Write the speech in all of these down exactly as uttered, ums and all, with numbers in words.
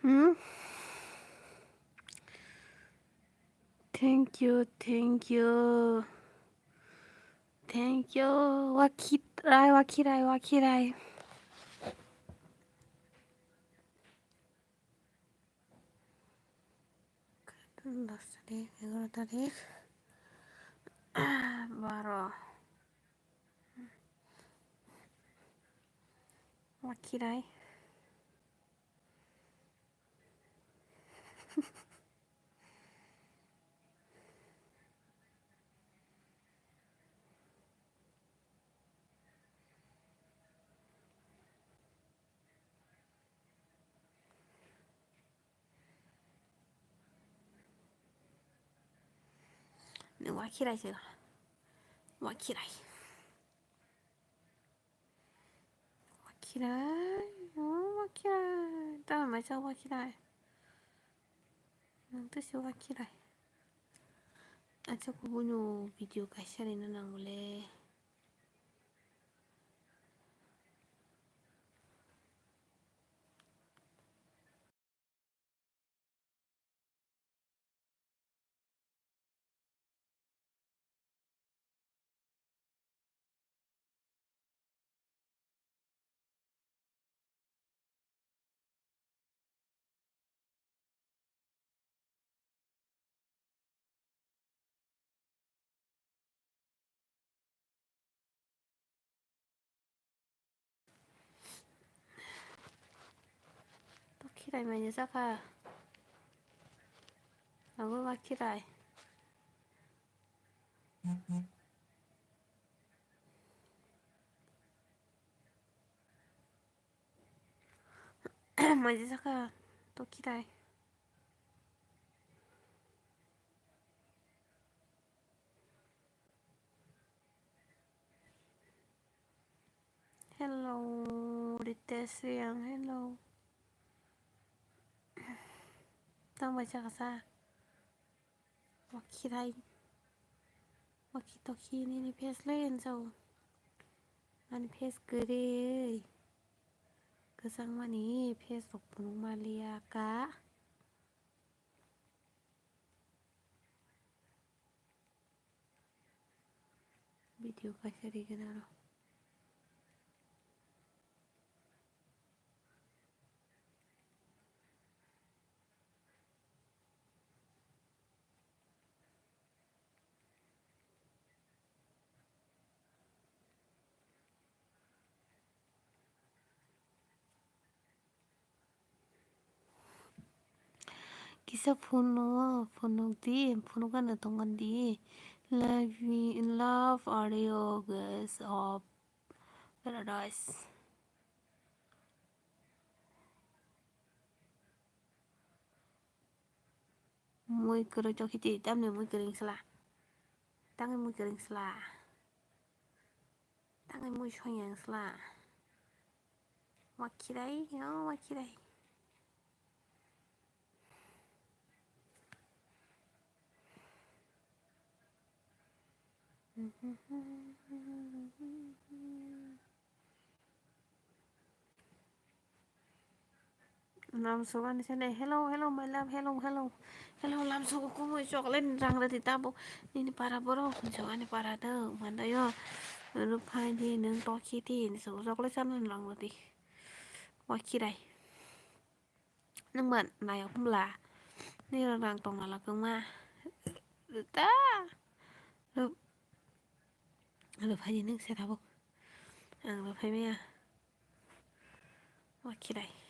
Hmm? Thank you, thank you. Thank you. Wakhirai, wakhirai, wakhirai. Dos tarik, egaroh tarik, baro. Wakhirai. Nung wakhirai se. Wakhirai. Wakhirai. Oh, wakhirai. Tamo maisa wakhirai. Nung to se wakhirai. Acha kubuno video kaisa rina nang le. To khirai manya saka. Abo ba khirai. Manya saka to khirai. Hello, Ritesh Riang, hello. Tamo bai chakasa. Wakhirai. Wakhi tokhi nini face le enjao. Ani face kwrwi. Kwchangmani face rok phunuk manliya ka. Video kaisa rigwna aro. Kisa phunuk, phunuk di, phunuk gana tongan di. Love, love are you guys of paradise. Mui kwrwi tokhi di, tamni mui kwrwi sla. Tangwi mui kwrwi sla. Tangwi mui soyang sla. Wakhirai, oh, wakhirai. Lamsok ani sene, "Hello, hello, my love, hello, hello, hello." Lamsok o kumui chocolate ni rang rwdi tabo. Nini para borok, lamsok ani para do, mandayo. Rwphai di, nwng tokhi di, hinwi chocolate chana rang rwdi. Wakhirai. Nwng man nayok hwnla. Nini rang tong nala kwma. Ta. Rw-, rwphai di nwng se tabuk. Ang rwphai maya. Wakhirai.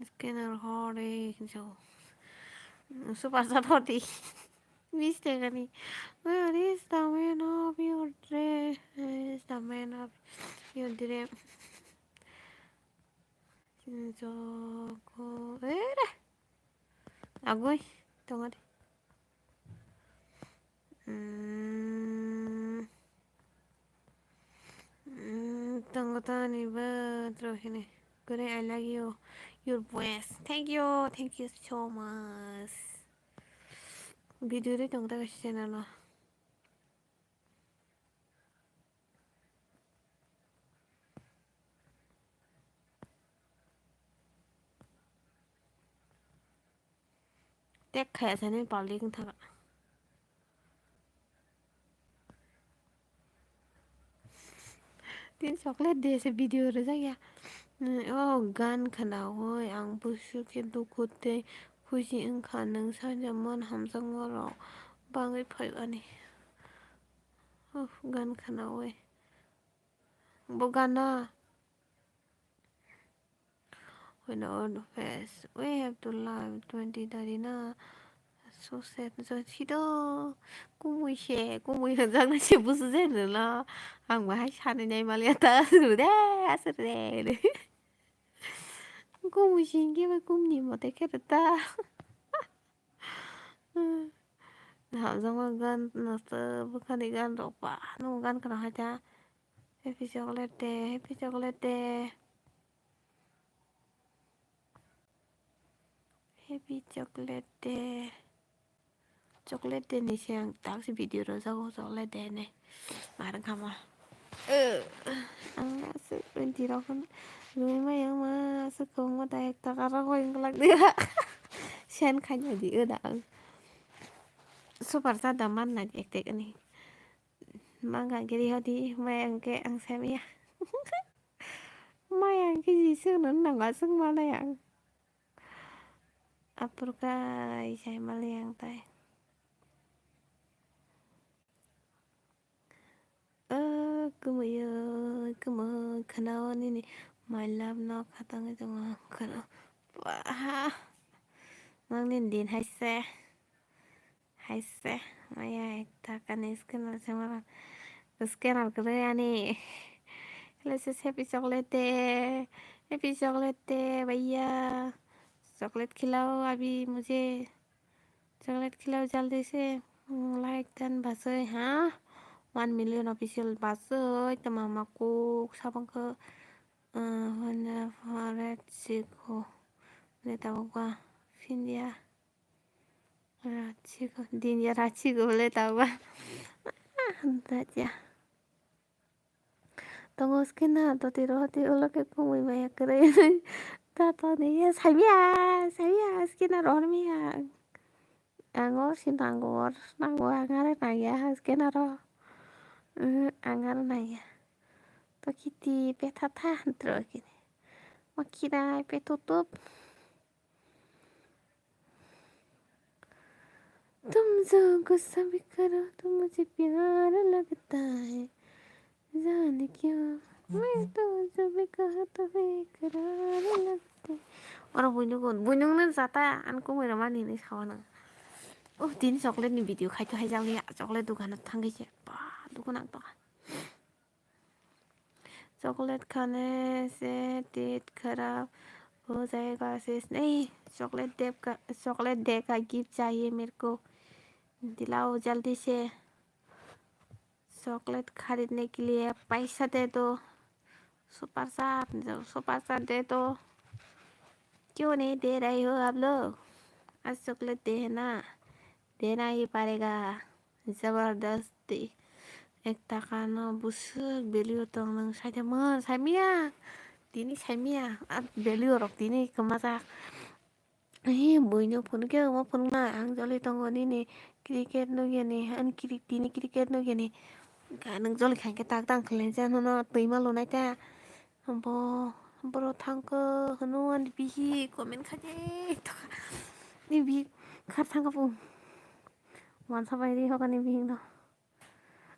Scanner hore, so. Super chat hore. Miss Tegani. Where is the man of your dream? Where is the man of your dream? Jogo. Ere. Agoi. Tongari. Mm. Mm, tongo tani ba, tro hini. Kore, I like you, your voice. Thank you, thank you so much. Video ri tong ta kaisa channel o. Tek khaya sani public wngkha. Tin chocolate de se video rwjak ya. O gan khwnaui ang busu khe dukhu tei khusi wngkha, nwng saimano hamjakma rok bangwi phaimani. O gan khwnaui bo gana. When on the face, we have to love twenty thirty na. So sad, so chido. Kumui se, kumui hwnjaknai se busu je nolo. Ang bahai sanai nai maliya ta, aswrwde, aswrwde. Kumui se hwnkhe bai kumni mote khe rwta. Hamjakma gan nosto bwkhani gan rok ba, nw gan khna hai ta. Happy chocolate day, happy chocolate day. Happy chocolate day. Chocolate day ni se ang tak se video rwjago chocolate day ni. Mar kama. Ang aswk twenty rok rwui maya ma aswk kwbangma da ek taka rok bai wngwlak dia. Sen khaina di o da ang. Super cha da man na ek tek ni. Manga giri hodi maya ang ke ang semia. Maya ang ke jisung nun nang aswk malaya ang. Apur kai sai maliang tai. O kumui o kumui khwnao nini my love no khatangwi tongo khwnao. Ba ha. Nangni din hai se. Hai se, maya ekta kani scanner se mara. Scanner kwrwi ani. Hello sis, happy chocolate day. Happy chocolate day, bhaiya. Chocolate khilao abhi mujhe. Chocolate khilao jaldi se. Hmm, like dan basoi, ha? One million official basoi, tama ma kuk sabang ko. Uh, hanya faret siko. Ne tabo ba. Findia. Rachiko, dinya rachiko le taba. Dacha. Tongo scanner to tiro hoti ulo ke kumui maya kwrwi. Tato ni ya saimia, saimia scanner rohor mia. Ango si nango or nango angare nangya scanner ro. Angare nangya. To kiti petha tha hantro kini. Makina petutup. तुम जो गुस्सा भी करो तो मुझे प्यार लगता है, जाने क्यों मैं तो जो भी कहा तो बेकरार लगता है. Oro buinukun buinukno jata an kumui rwmani hinwi sao nang. Oh, tini chocolate ni video khaito hai jang ya, chocolate dukano thangwi se ba dukun ang toka. Chocolate khane se tet kharap ho jayega se. Nahi, chocolate dep ka, chocolate deka gift chahiye mere ko. Dilao jaldi se. Chocolate kharidne ke liye paisa de do. Super chat, super chat de do. Kyun nahi de rahe ho aap log? Aaj chocolate day hai na. Dena hi parega. Jabardasti. Ek taka no buswk belio tong nwng saida mwn saimia. Tini saimia. Belio rok tini kwmajak. Hi buino phunukhe omo phunukna ang joli tongo nini cricket nukyani. Ani kiri tini cricket nukyani. Nwng joli khaikhe tak tang khwlainsa nono twima lunaita. Bo, boro thangkhe hwnwi ani bihik comment khaidi. Ni bihik khar thangkhe bo. Wansa bai ri hokani bihik no.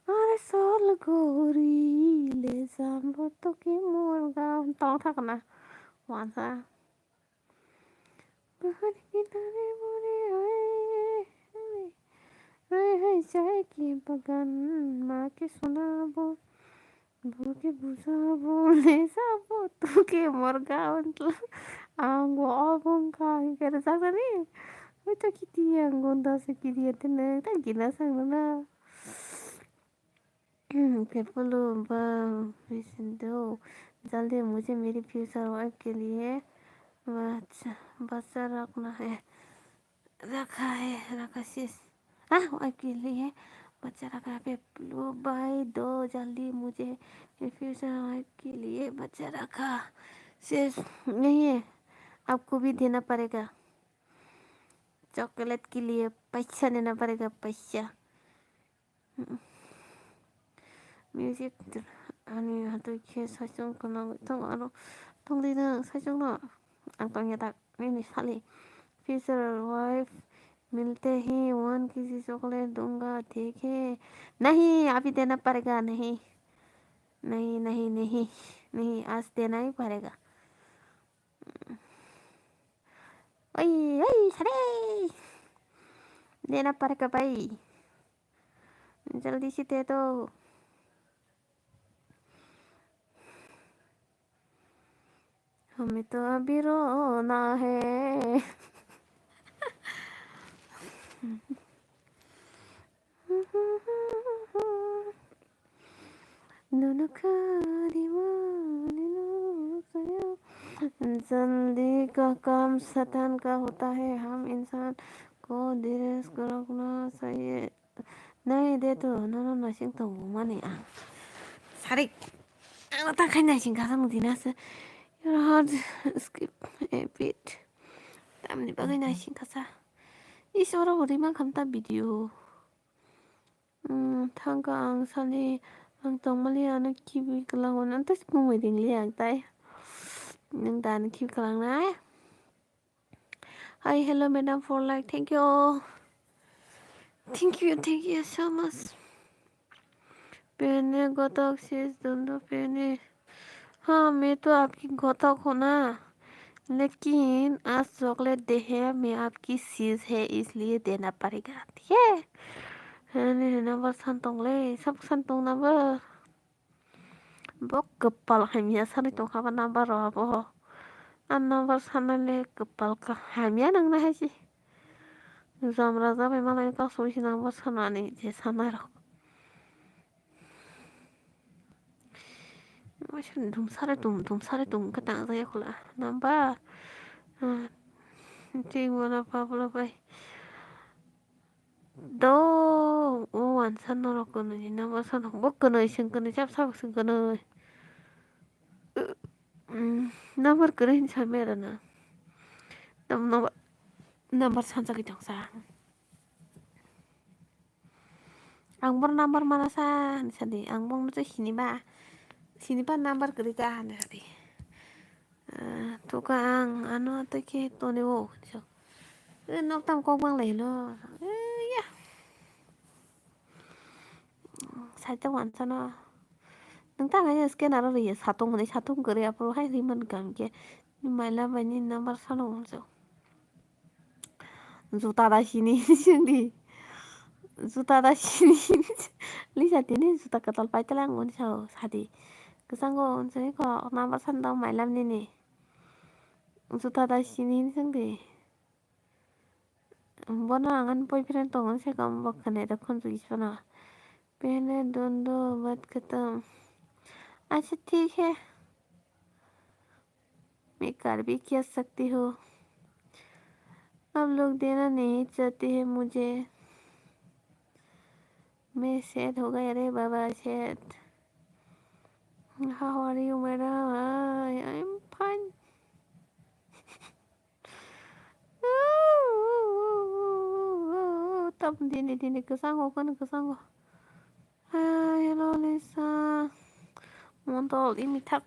Are sol gori le jambo toki morga. Tong thangna. Wansa. Bahar ki tare more hai, hai, hai, hai, jai ki bagan, ma ke sunabo, bo ke bujabo, le jabo, tu ke morga, ang bo obong ka, ke rajak ni. Oi to kiti ang gonda se kiti ate na, ta gina sang na. People ba, listen do, jaldi mujhe mere future wife ke liye bacha, bacha rakhna hai, rakha hai, rakha sis. Ah, wife ke liye bacha rakha hai. People bhai do, jaldi mujhe mere future wife ke liye bacha rakha sis nahi hai, aapko bhi dena padega. Chocolate ke liye paisa dena padega, paisa. Music ani hatui khe saichung khwnagwi tongo, aro tongdi nwng saichung no. Ang tongya tak nini sali. Future wife milte hi one K G chocolate dunga dekhe. Nahi, abhi dena padega, nahi. Nahi, nahi, nahi. Nahi, aaj dena hi padega. Oi, oi, sare. Dena padega bhai. जल्दी से दे दो। हमें तो अभी रोना है। दोनों का दीवाना हो गया। जल्दी का काम शैतान का होता है, हम इंसान को धीरज को रखना चाहिए। Nai de to, nono naising tongo mani ang. Sarik, ang ta khai naising kha samung dina se. Your heart skip a beat. Tamni bagwi naising kha sa. Is oro bo rima kham ta video. Hmm, thangka ang sali ang tongmali ano kibi kwlango nang ta mumui ringli ang tai. Nang da ano kibi kwlang nai. Hi, hello, madam, for like. Thank you. Thank you, thank you so much. पहले घातक चीज ढूंढो, पहले। हाँ, मैं तो आपकी घातक हूँ ना, लेकिन आज चॉकलेट डे है, मैं आपकी चीज है, इसलिए देना पड़ेगा, ठीक है? Hani number san tongle, sab san tong number. Bo kwpal hamya sanwi tongkha ba number rok abo. A number sanai le kwpal ka hamya nang nai hai se. Jom raja bai malai kok song si number sanani je sanai rok. Dumsare dum, dumsare dum khe tang jaya khula number. Twi mona pablo bai. Do, o wansa norok kwnwi, number sanok bo kwnwi, chwng kwnwi, chap sabok chwng kwnwi. Number kwnwi hinwi samya rwna. Tam number, number sanjagwi tongsa. Ang bor number mana sa hinwi sadi, ang bongno tei siniba, siniba number kwrwi ta hinwi sadi. Ah, tuka ang ano tei khe toni o. So, eh, nok tam kok bang lai lo. Eh, ya. Sai ta wan sana. Nang ta ngai scanner ro ye satung ni satung kare apro hai ri man kam ke. Maila bai ni number salo so. Juta da sini sindi. Juta da sini. Lisa tini juta katal pai tala ang uni sao sadi. Kesango unsini ko number san dong mailam nini. Juta da sini sindi. Bono ang ani boyfriend tongo se kom bo khwnai da khunju isano. Pehne dondo bat khatam. Acha thik hai. मैं कर भी क्या सकती हूँ, आप लोग देना नहीं चाहते हैं मुझे। मैं सेट हो गया रे बाबा, set. How are you, madam? I, I'm fine. Tam dini dini kwchango, kwchango. Hello, Lisa. Mondol, imi thak.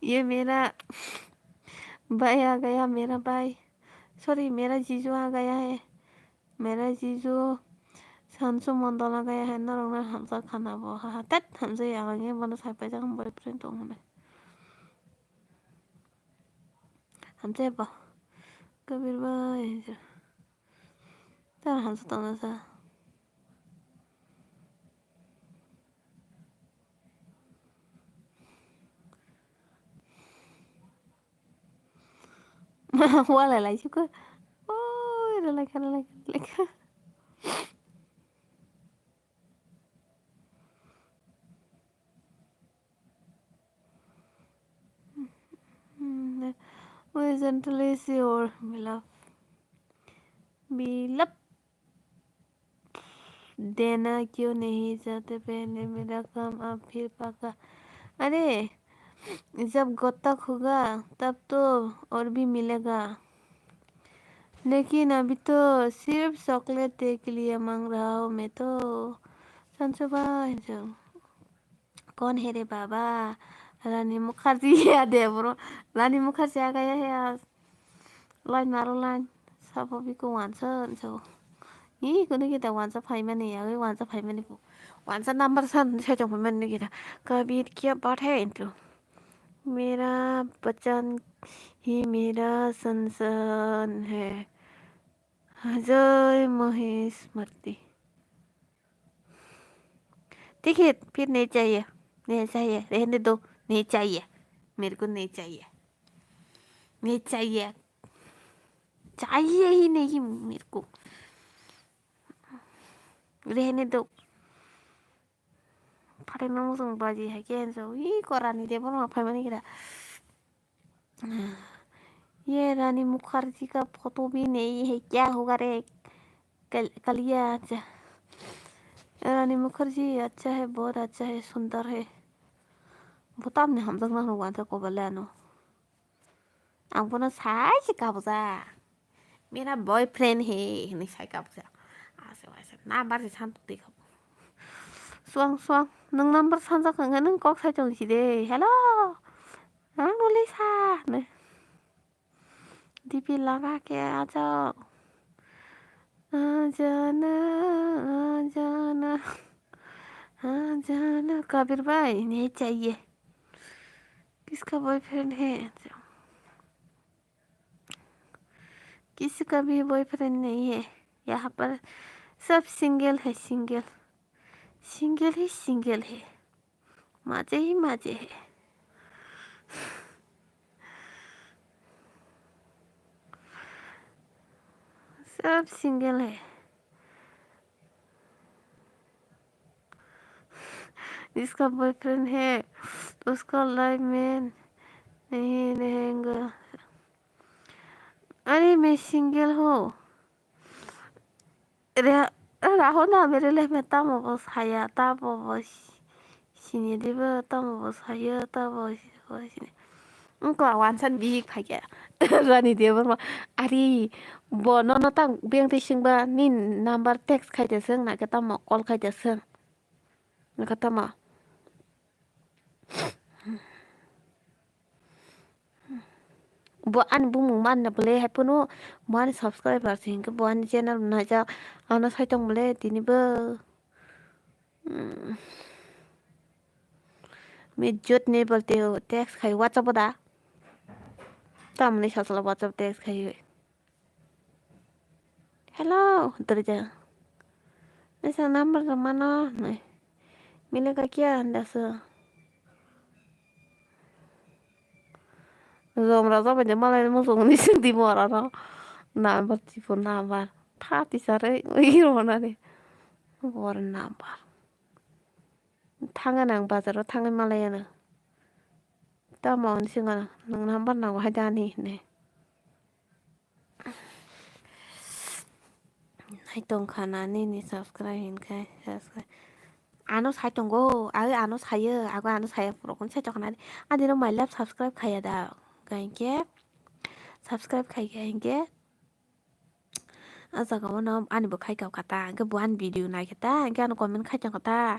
ये मेरा भाई आ गया, मेरा भाई। Sorry, मेरा जीजू आ गया है। मेरा जीजू Sansu Mondol आ गया है। Norok na hamsa khana bo. Ha ha, tet hamsa ya ang ye bono sai paijak boyfriend tong hone. Hamsa ba. Kabir bai. Tar hamsa tong na sa. Wala lai suka. Oi, ralai kha, ralai kha, ralai kha. Hmm, we gently see your beloved. Beloved. देना क्यों नहीं चाहते पहले मेरा काम अब फिर पक्का। अरे, जब गोता होगा, तब तो और भी मिलेगा। लेकिन अभी तो सिर्फ चॉकलेट देख लिया मांग रहा हूँ मैं तो। संशु भाई जो, कौन है रे बाबा? रानी मुखर्जी याद है ब्रो। रानी मुखर्जी आ गया है आज। Line maro line. Sabo biko wansa so. Ih, kono kita wansa phaimani, agoi wansa phaimani po. Wansa number san, sejong phaimani kita. Kabir kya baat hai into. मेरा बचन ही मेरा संसन है। जय महेश मूर्ति। ठीक है, फिर नहीं चाहिए, नहीं चाहिए, रहने दो, नहीं चाहिए, मेरे को नहीं चाहिए, नहीं चाहिए, चाहिए ही नहीं मेरे को, रहने दो। Phatai no mosong baji hai khe enjo. Ih, ko Rani Debbarma phaimani kira. ये रानी मुखर्जी का फोटो भी नहीं है, क्या होगा रे? कल-, कलिया, अच्छा। रानी मुखर्जी अच्छा है, बहुत अच्छा है, सुंदर है। Bo tamni hamjakna hwnwi wansa kobole ano. Ang bono sai se kabujak. मेरा बॉयफ्रेंड है, hwnwi sai kabujak. Ase waisa number se san twi kha. Suang, suang, nwng number sanjak hwnkhe nwng kok sai tong si de. Hello. Ang uli sa, ne. D P laga ke aa jao. आ जाना, आ जाना, आ जाना। कबीर भाई, नहीं चाहिए। किसका बॉयफ्रेंड है? किसी का भी बॉयफ्रेंड नहीं है। यहाँ पर सब सिंगल है, सिंगल। सिंगल ही सिंगल है। मजे ही मजे है। सब सिंगल है। जिसका बॉयफ्रेंड है, उसका लाइफ में नहीं रहेगा। अरे, मैं सिंगल हूँ। Re-, raho na mere le me tamo bo saya, tamo bo si-, sini dibo, tamo bo saya, tamo si-, bo sini. Wngkha wansan bihik phaikha. Rani Debbarma, ari bo nono tang beng twi singba, ni number text khaide swng, nakhe tamo call khaide swng. Nakhe tamo. Bo ani bumung manna bwle hai phano bo ani subscriber se hinkhe bo ani channel naijak ano saitong bwle tini bo. Hmm. Me jyot ne bolte text khai WhatsApp o da. Tamni sasala WhatsApp text khai. Hello, hwtwrwja. Nisa number rw mano, nai. Mile ka kya handa so. Zom raja bai de malai mo zong ni sindi mora no. Number tipo number. Pha ti sare, ui rona de. Bor number. Thangna ang bazar o thangwi malai ano. Tamo hwnwi swngno, nwng number nango hai da ani hinwi. Hai tongkha na nini subscribe hinkhai, subscribe. Ano sai tongo, ai ano sayo, ago ano saya puro kun sai tongkha na. Ani no my love subscribe khaya da, gainke subscribe khai gainke. A jaga o no ani bo khai kha ta, hwnkhe bo ani video nai kha ta, hwnkhe ano comment khai tong kha ta,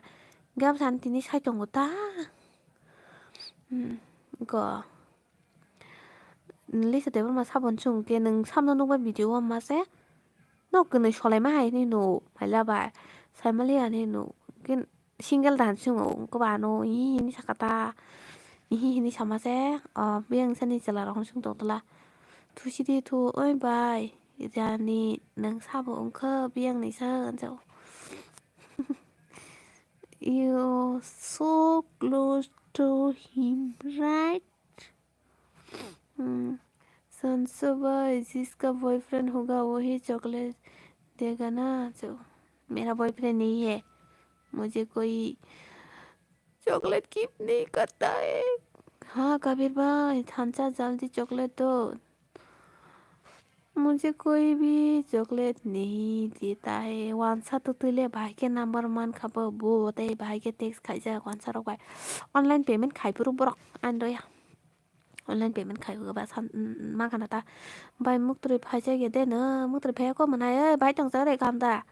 hwnkhe abo sani tini sai tongo ta. Hmm, go. Lisa Debbarma sabon chwng khe nwng samno nukba video o ma se. Nok kwnwi solai ma hai hinwi nuk, maila bai. Sai ma liya hinwi nuk. Khe single dan chwng o, wngkhe ba ano, ihi hini saka ta. Ihi hini sama se, o, biyang sani chwla rok chwng tong tla. Thusi di thu, oi bai. Jani nwng sabo wngkha biyang ni sa, hwnjao. You so close to him, right? Hmm. संशु भाई, जिसका बॉयफ्रेंड होगा वही चॉकलेट देगा ना। जो मेरा बॉयफ्रेंड नहीं है, मुझे कोई चॉकलेट गिफ्ट नहीं करता है। हाँ कबीर भाई, thansa जल्दी चॉकलेट दो। मुझे कोई भी चॉकलेट नहीं देता है। Wansa twtwi le bahai khe number man kha bo, bo tei bahai khe text khaijak wansa rok bai. Online payment khai phuru borok ani roya. Online payment khai hwba san, mm, mm, mankha na ta. Bai muktwrwi phaijak ya de no, muktwrwi phaiya kok mwnai, oi, bai tongsa rai kaham da?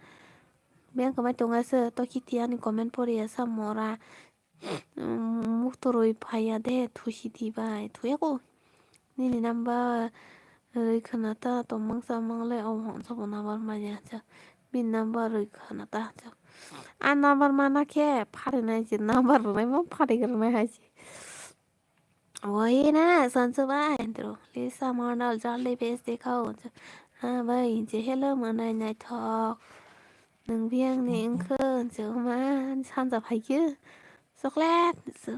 Beng kwmai tongo se, to kiti ani comment poriya sa mora. Mm, muktwrwi phaiya de, thusi di bai, thuya ko. Nini number rwi khna ta, tongmang chamang le, o hwnsa bo number manya cha. Bini number rwi khna ta cha. A number mana khe, pharinai je, number rwnai bo phari rwnai hai je. Oi na, sansu bai, andro. Lisa Mondol, joldi bes dekhao. Ha bai, je hello mwnai naithok. Nwng biyang ni wngkhe, je ma sanja phaikhe. Chocolate, so.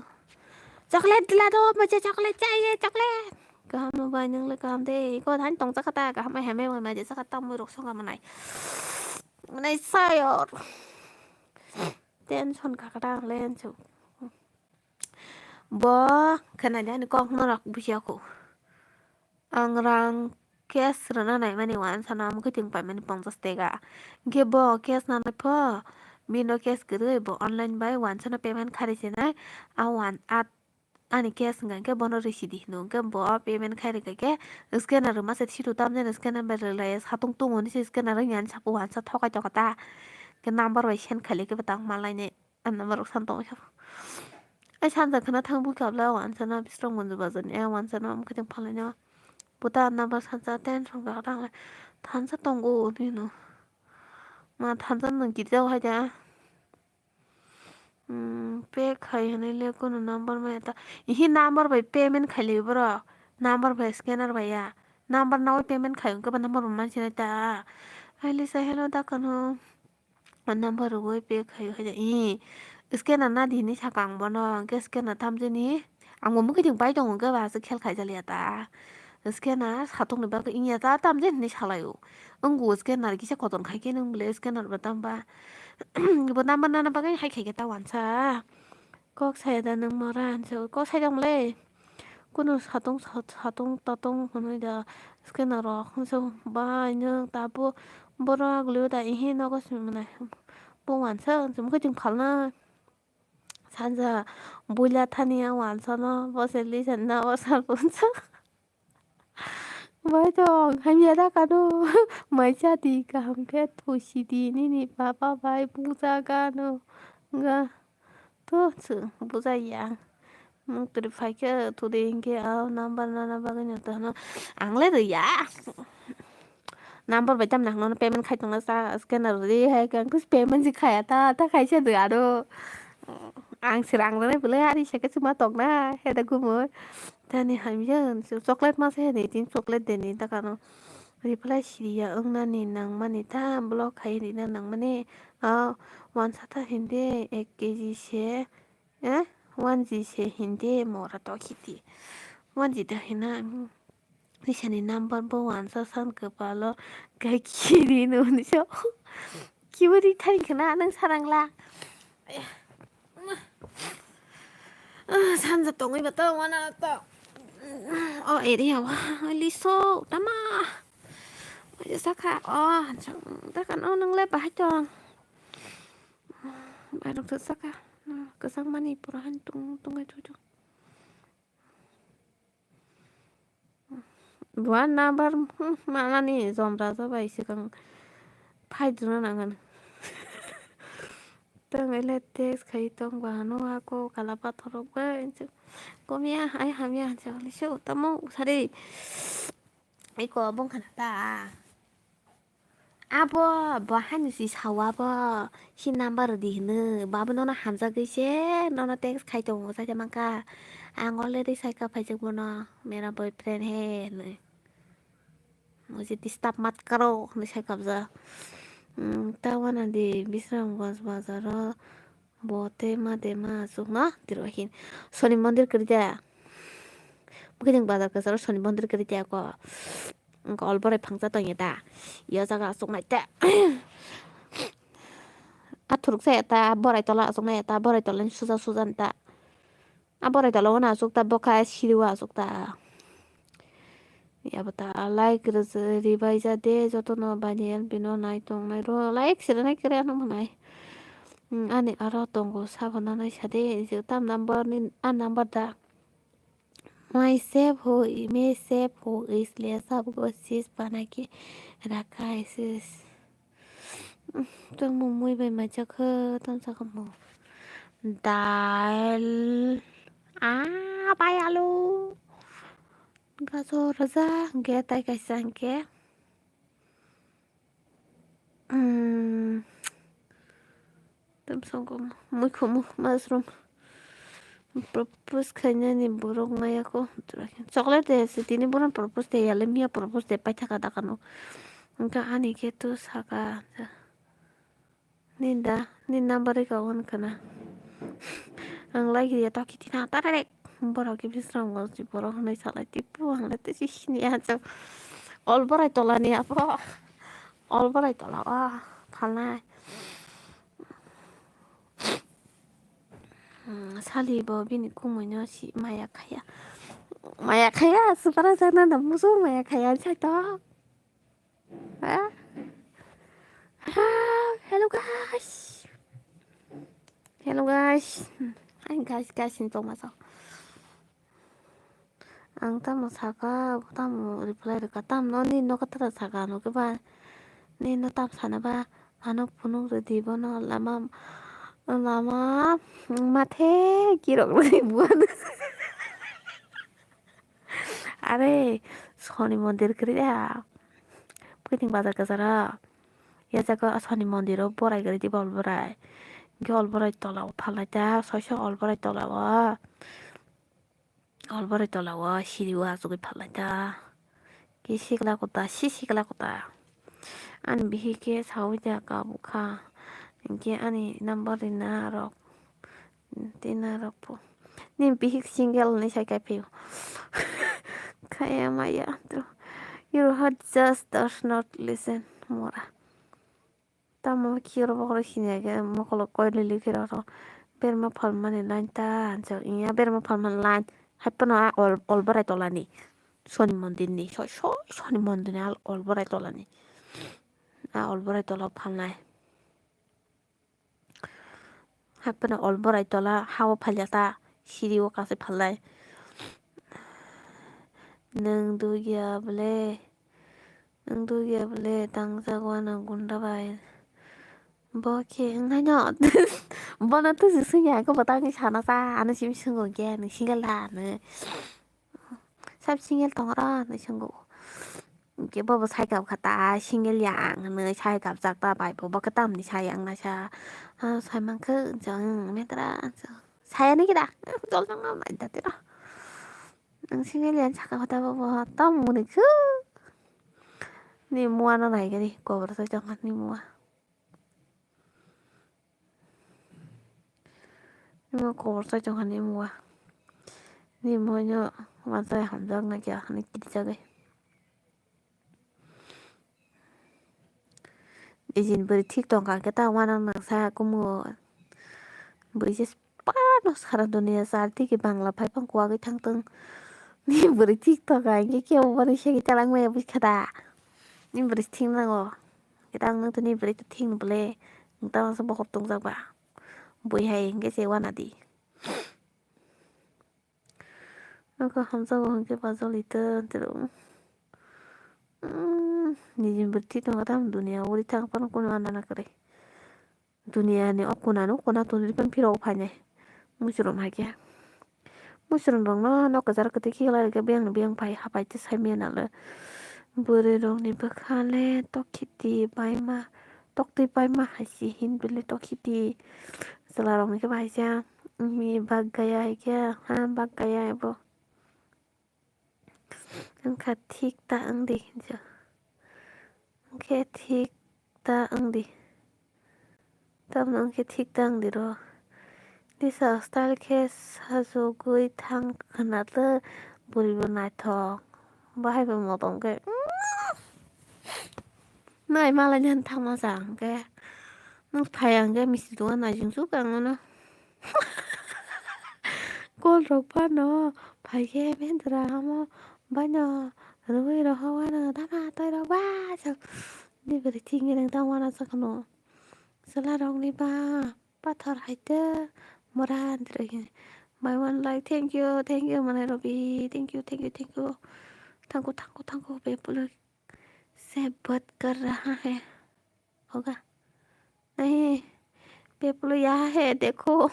Chocolate dila do, mujhe chocolate chahiye, chocolate. Kaham no bai, nwng le kaham de. Iko than tong chakha ta, kaham hai hamya bai, maje chakha ta, mui rok songkha mwnai. Mwnai sayor. Tension khakra ang len chu. Bo khwnadi ani kok norok bujiya kho. Ang rang cash rwna naimani wansano amo khe chwng paimani ponchas teka. Hinkhe bo cash nanai pho, bino cash kwrwi bo online bai wansano payment kharwi sinai. A wan-, a, ani cash wngkha hinkhe bono rwsidi hino. Hinkhe bo payment khairwkha khe scanner rwma se thiru tamjani scanner bai rwlai satung tungoni se scanner wngya ani sapo wansa thokai tokha ta. Hinkhe number bai send khailai khe bo tang malaini. Ang number rok san tongwi kha. Ai sanja khwna thang bui kha bla, wansa na bisrok monjo bajar ni, ai wansa na omo khe tong phalai no. Buta number sanja tension kha tang lai. Thansa tongo nino. Ma thansa nwng kiri jao hai da. Hmm, pay khai hwnwi le kunu number maya ta. Ihi number bai payment khai lai borok. Number bai scanner bai ya. Number nawi payment khai hwnkhe ba number bo mansinai ta. Ai Lisa, hello da kano. O number rwgwi pay khai hai da. Ih, scanner na di hinwi saka ang bono. Hwnkhe scanner tamjani. Ang bo mwkhwtwng pai tongo, hwnkhe ba aswk khel khai jaliya ta. Scanner satokni bagwi wngya ta, tamjani hinwi salaio. Wngkhe scanner kisa kotor khai khe nwng bwle scanner bo tamba. Bo number nana bagwi hai khai khe ta wansa. Kok saya da nwng mora hinwi sa-, kok sai tongmole. Kunu satung sat-, satung tatung hwnwi da scanner rok hinwi sa-, bai nwng tabuk borok liyo da ihi nogo simi mwnai. Bo wansa hinwi sa mokhe chwng phalna. Sanja buila thani a wansa no bo se lisa na o sal punsa. Bai tong, hamya da kano. Mai cha di kaham khe thusi di nini papa bai puja gano. Ga to chu buja ya. Mung turi phai khe thudi hinkhe a number nana bagwi no to hano. Ang le rwya. Number bai tam nang no payment khai tongna sa scanner ri hai khe ang payment si khaya ta, ta khai se rwya do. Ang se rang rwnai bwle ari se khe chuma tokna he da gumui. Tani hamya chocolate ma se ni tin chocolate de ni ta kano. Reply siriya wngnani nangmani ta block khai rina nangmani. A wansa ta hindi ek K G se, eh, one G se hindi mora to khiti. One G ta hina, mm, nisani number bo wansa san kwpalo kai khiri no ni so. Kibo ri thani khna nang sarangla. Ah, sanja tongwi ba to wana to. O area wa liso tama. Sakha o, sakha no nang le bahai tong. Bairok ta sakha. Kwchang mani pura han tung tung ai thu thu. Bo number, hmm, manani jom raja bai swkang phai duna nangan. Tang ele text khai tong ba hano ako kala pathor rok bai. Komya ai hamya jali se tamo sari. Iko bongkha na ta. Abo, bo haino si sao abo, si number di hino, bo abo nono hamjagwi se, nono text khai tongo, saida mangkha. Ang already saikha phaijak bono, mera boyfriend he hinwi. Mujhe disturb mat karo, hinwi saikha bwsa. Hmm, ta wana di Bisramganj bazaro, Bo tei ma tei ma aswk no tiro hin. Soni mondir kwrwi da. Bwkhe jeng bazar kwcharo soni mondir kwrwi da ko. Wngkha ol borai phangsa tongya da. Yo jaga aswk nai ta. A thuruk sa ya ta, borai tola aswk nai ya ta, borai tola ni suja suja ni ta. A borai tola o na aswk ta, bokha siri o aswk ta. Yabo ta like rwjak, ribai ja de, jotono bani L B no nai tong nai ro, like se rwnai kwrwi ano mwnai. Hmm, ani aro tongo sabo nanai sa de, je tam number ni, a number da. Myself ho, myself ho, isliye sabko sis bana ke rakha hai sis. Tamo mui bai macha kho, tamo saka mo. Dal. Ah, bai alu. Gajor raja, ge tai kaisa hingke. Hmm. Tam songko muikhumu mushroom. Propose khainani borok maya ko. Chocolate de se tini bono propose de yale miya propose de paithaka dakano. Hingke ani khe to saka. Ninda, ni number rika wan kana. Ang like ya to kiti na tarare. Borok ke bisram go si borok hwnwi salai tipu ang le tisi sini ya chok. Ol borai tola ni apo. Ol borai tola o phalnai. Hmm, sali bo bini kumui no si maya khaya. Maya khaya, supara jana na musu maya khaya sai to. Ah. Ah, hello guys. Hello guys. Hi guys, guys, ni tongma sa. Ang tamo saka, tamo reply rwkha, tamo nini nokha tara saka, nokhe ba, nini no tam sana ba, ano phunuk rwdi bono lama, lama, mathe kirok rwdi buano. Are, soni mondir kwrwi ya, pwithing bazar kwcharo, ya jaga soni mondiro borai kwrwi di bol borai, hwnkhe ol borai tola o phalai ta, soiso ol borai tola o. Ol borai tola o siri o achugwi phalai ta. Ki sikla kuta, si sikla kuta. Ani bihik khe sawi ta kabukha. Hinkhe ani number rina rok. Tina rok po. Ni bihik single ni sai kai phaio. Khaya maya to. Your heart just does not listen, mora. Tamo kiro bokhorok sini age mokolo koi lili khe roro berma phalmani line ta hanjak iya berma phalmani line haiphano a ol ol borai tolani soni mondirni soi soi soni mondirni a ol borai tolani a ol borai tola phalnai haiphano ol borai tola hao phailya ta siri o kasui phalnai nwng dugya bwle. Nwng dugya bwle tangjak uanw gunda bai. Bo khe wngnaino. Bono tusu swngya khe bo tangwi sana cha ano simi swngo khe nwng single da hwnwi. Sab single tongro hwnwi swngo. Hwnkhe bobo sai kap kha ta single ya ang hwnwi sai kapjak ta bai bo bo khe tamni sai ang naisa. Ah, sai mankhe jang metra. Saya ni kida. Jol jang nang nai da tira. Ang single yan saka kota bo bo tam muni khu. Ni mua no nai gari kobor sai jang ni mua. Ni mua kobor sai jang ni mua. Ni mua nyo ma sai hamjak na kya ni kiri jagai. Nijini bwrwi thik tongkha khe ta uanang nang sa kumu. Bwrwi se pano sara dunia sar tiki bangla phai phang kuagwi thangtong. Ni bwrwi thik tongkha hinkhe kebo bwrwi se khe chalak maya bwkha da. Ni bwrwi thik nango. Khe ta ang nang to ni bwrwi to thik ni bwle. Nang ta masa bokhor tongjak ba. Bui hai hinkhe se uana di. Nokha hamjakgo hwnkhe bajoli tei tei rw. Nini bwrwi thik tongkha tamo duniya o uri thang phano kunu anana kwrwi. Duniya ni o kuna no kuna tongwi phano phirok phainai. Muchurung hai khe. Muchurung rok no nok kwchar kwtwi khiklai rwkhe biyang ni biyang phai hapai tei sai manya nang le. Bwrwi rok ni bwkha le tokhiti baima. Toktwi paima hai se hin bile tokhiti. Chwla rok ni khe bahai se mi bak gaya hai khe ha bak gaya ebo. Wngkha thik ta wng di hinjo. Wngkhe thik ta wng di. Tamno wngkhe thik ta wng di ro. Disa style khe sajogwi thang khwna le bwrwi bo naithok. Bahai bo motom khe. Nai malai nang thangma sa hwnkhe. Nwng phai hwnkhe misti dogan naisingsu khe ang no. Call rok phano phai khe bendra amo baino rwui rohor ano dama toi rok ba chwng. Ni bwrwi thik nang tang wana sa kheno. Chwla rok ni ba. Pathor hai tei mora androgi Buy one like, thank you, thank you, Manai Robi, thank you, thank you, thank you. Thank you, thank you, thank you, Bepulu. Se bat kar raha hai. Hoga. Nahi. Bepulu yaha hai, dekho.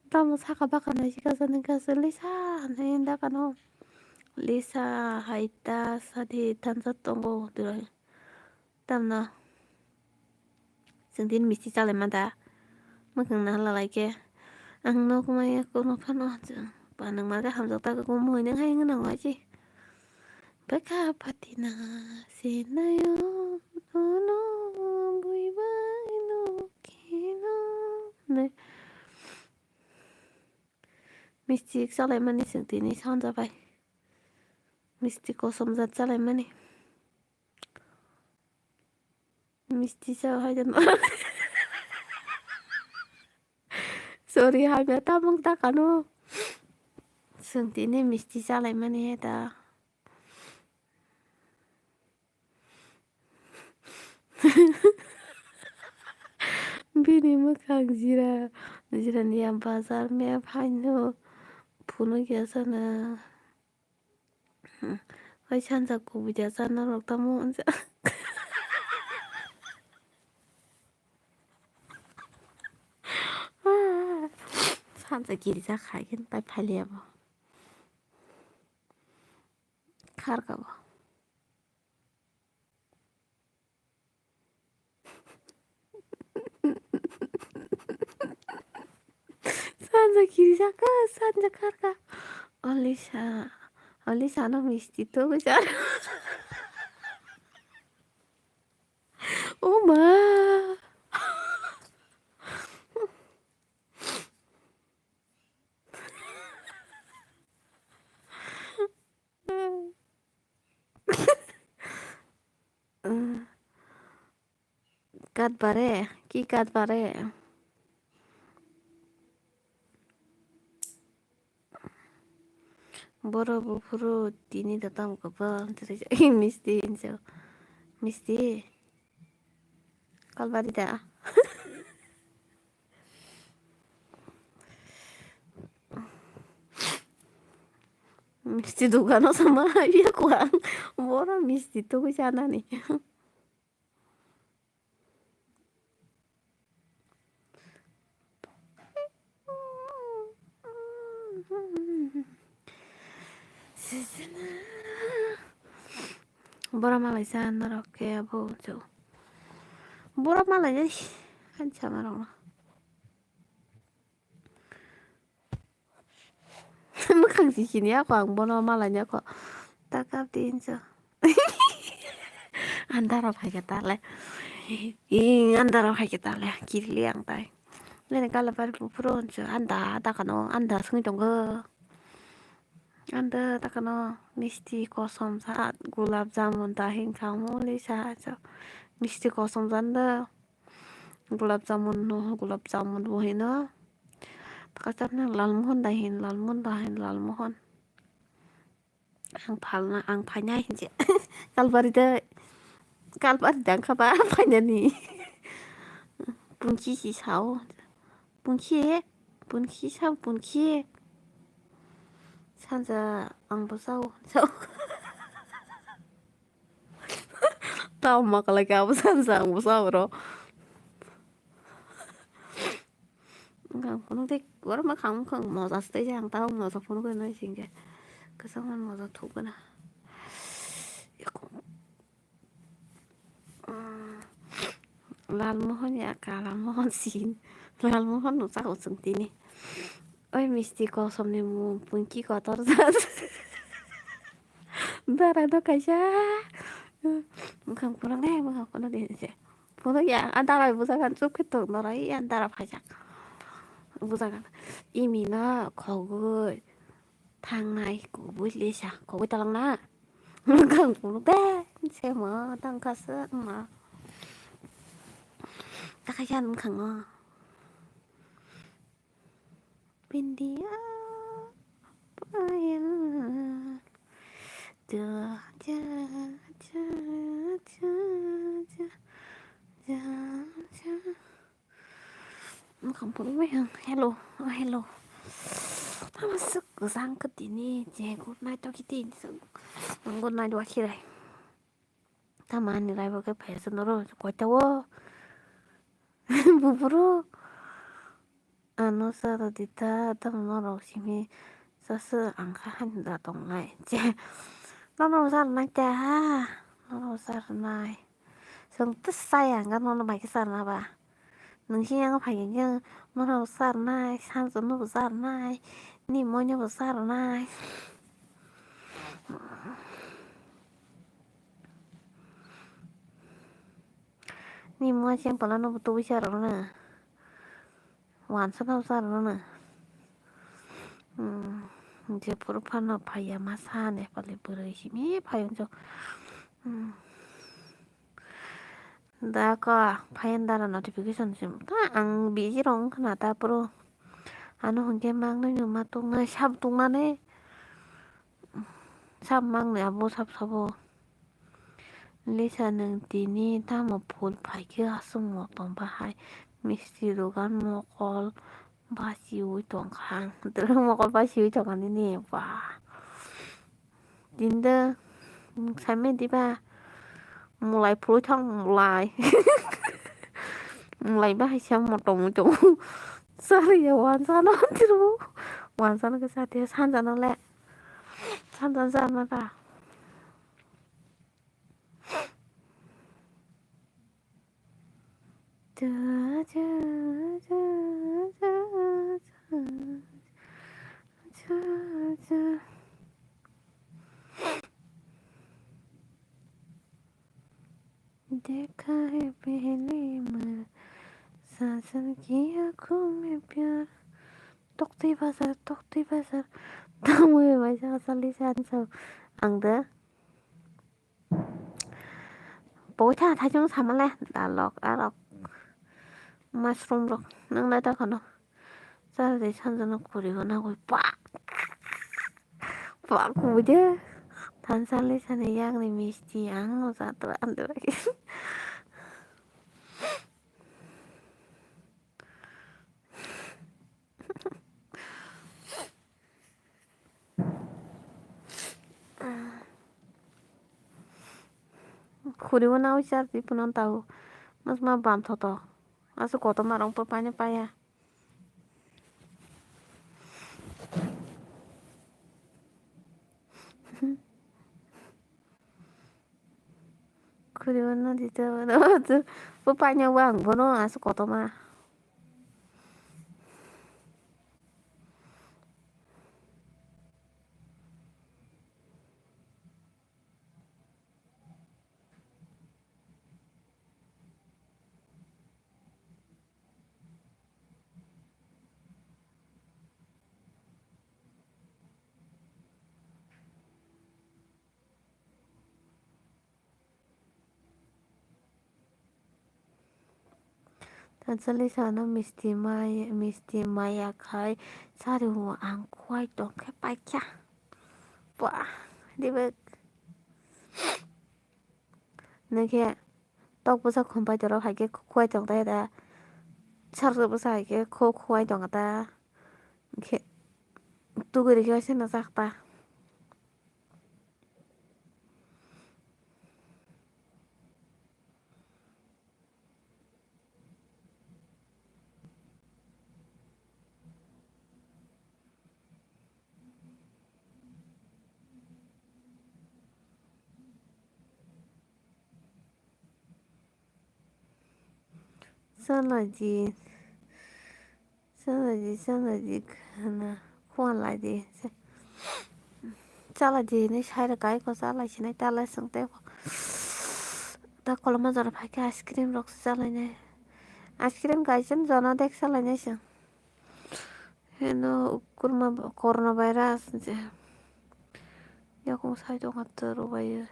Tamo saka baka nai sika sa nang ka se Lisa, nai da kano. Lisa, hai ta, sadi, tansa tongo, dura. Tamno. Chwng tini misti chalaima da. Mwkhang naha lalai khe. Ang nok maya kono phano. Panang marga hamjak ta kok mui nang hai nang waji. Bwkha phatina sinayo, ono bui bai no kheno. Ne. Misti chalaimani chwng tini sanja bai. Misti kosom jat chalaimani. Misti cha hai de. Sorry, hamya tamung ta kanu. Chwng tini misti chalaimani he da. Bini mwkhang jira, jirani ya bazar map haino phunukya sana. Hai sanja kubui da cha norok tamo wngkha. Sanja girja khai khe pai phailiya bo. Kharka bo. Sanja kiri saka, sanja kharka. Olisa, Olisa no misti to bichar. Oh ma. Kat bare, ki kat bare? Boro buphuru tini da tam kopal, misti inso, misti. Kalbari da. Misti dukano sama ya kuang. Boro misti tugui sanani. Boro malai sa norok khe abo cho. Boro malai jai. Hansa norok no. Mwkhang si sini ako ang bono malanya ko. Takap din so. Andaro phaikha tale. Ing andaro phaikha tale. Kirli ang tai. Nene kala pari pupuro onso. Anda takano. Anda sungui tongo. Anda takano. Misti kosom sa. Gulab jamun ta hing kamo le sa. Misti kosom janda. Gulab jamun no, gulab jamun bo hino. Kachar na lalmohon da hin, lalmohon da hin, lalmohon. Ang phalna, ang phaina hinse. Kalbari da, kalbari da ang khaba phainani. Punchi si sao. Punchi, punchi sao, punchi. Sanja ang bo sao, sao. Tamo ma kalai khe abo sanja ang bwsa oro. Wngkha ang phunuk tei oro mwkhang mwkhang moja se tei ang tabuk moja phunuk nai singkhe kwchangma moja thukgwna. Lalmohon ya kalamohon sin. Lalmohon no chao chwng tini. Oi misti kosomni mung punki kotor jas. Dara no kaisa. Mwkhang phunuk nai mwkhang phunuk di se. Phunuk ya a dara bujagan chup khe tok norai ya dara phaijak. Bujagan imi no khogwi thangnai kubui lisa khogwi talangna. Mwkhang phunuk de semo tangkha se ma. Takaisa mwkhango. Bindia paya. Ja, ja, ja. Kampung bai ang, hello, oh, hello. Tama suk kwchang khe tini je good night to kiti. Good night wa khirai. Tama ani rai bo khe phai se noro koita o. Buburu. Ano sa da dita, tamo norok simi sa se ang kha hani da tongnai. Je, norok sa rwnai ta, norok sa rwnai. Chwng tei chaya hwnkha nono bai khe sa rwna ba. Nwng sini ang phai khe norok sa rwnai, sansa nobo sa rwnai, nini moi nobo sa rwnai. Nini moi se pala nobo tubui sa rwna. Wansa no sa rwna. Hmm, je phuru phano phaiya masa Nepali bwrwi simi phai wngchuk. Hmm. Da ka phai dara notification sim. Ta ang busy rong khna ta phuru. Ano hwnkhe mangnai no ma tungnai sab tungnani. Sab mangnai abo sab sabo. Lisa nwng tini tamo phul phaikhe aswk motong bahai misti dogan mokol basiui tongkha ang. Mokol basiui tongkha nini ba. Tini de saimai diba mulai phulwi thang mulai. Mulai bahai se motong motong. Sariya wansano tiro. Wansano khe satiya sanjano le. Sanjano sanma ta. देखा है पहले मर साजन की आंखों में प्यार. Toktwi bazar, toktwi bazar. Tamo bai sa sali san so. Ang da. Poitha thaijong samale dalok arok. Mushroom rok nang lai ta khano. Sari sanjana khuri hona goi pa. Pa kubuja. Thansali sani yang ni misti ang no jatra andra. Khuribo nao char di punan tao. Mas ma bam thoto. Asu koto marong pa paine paya. Khuribo no dite bo paine wang bono asu koto ma. Thansali sana misti maya, misti maya khai sari o ang khuai tong khe paikha. Ba, dibek. Nokhe tok bwsa khum pai toro hai khe khuai tong tai da. Sarsa bwsa hai khe kho khuai tong ta. Khe tugui rikhe seno chak ta. Chalaidi, chalaidi, chalaidi, khana, khualaidi. Chalaidi hinwi sai rwkha, eko chalai sinai, talai chwng tei ta koloma jora phai khe ice cream rok se chalainai. Ice cream kaisa jono dek chalainai chwng. Heno kurma corona virus je yakung sai tongkha twrwbai.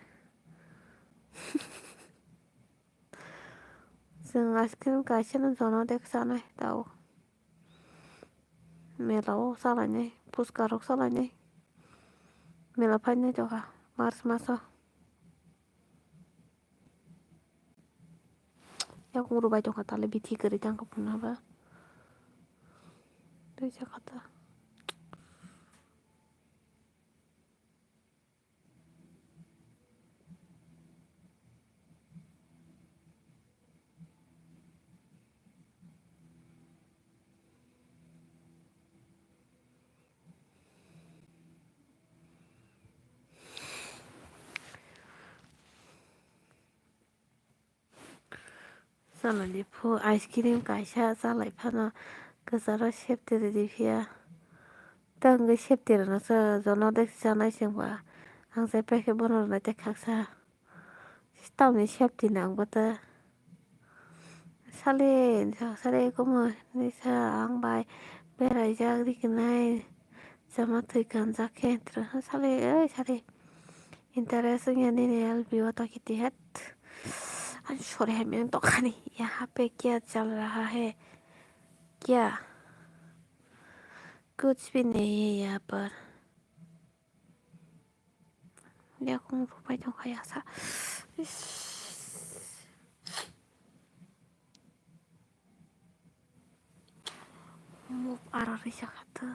Chwng ice cream kaisa no jono dek chanai tao. Mela o chalainai, puchka rok chalainai. Mela phainai tongkha March maso. Yakung rwbai tongkha tale bithi kwrwi tangkha phunaba. Risa kata. Chalai di phu, ice cream kaisa chalai phano kwcharo safety rwdi phiya. Tei hwnkhe safety rwna se jono de chanai chwngba. Ang chai paikhe bono rwnai tei khaksa. Tamni safety nangbo ta. Sale, sale kumo hinwi sa ang bai beraijak rikinai. Chama thwi kanjak khe, sale, oi sale. Interest wngya nini L B o tokiti het. Ani sore hai meng tokani. Yaha pe kya chal raha hai? Kya? Kuch bhi nahi hai yaha par. Yakung rupai tongkha yasa. Is. Muk ara risa kha ta.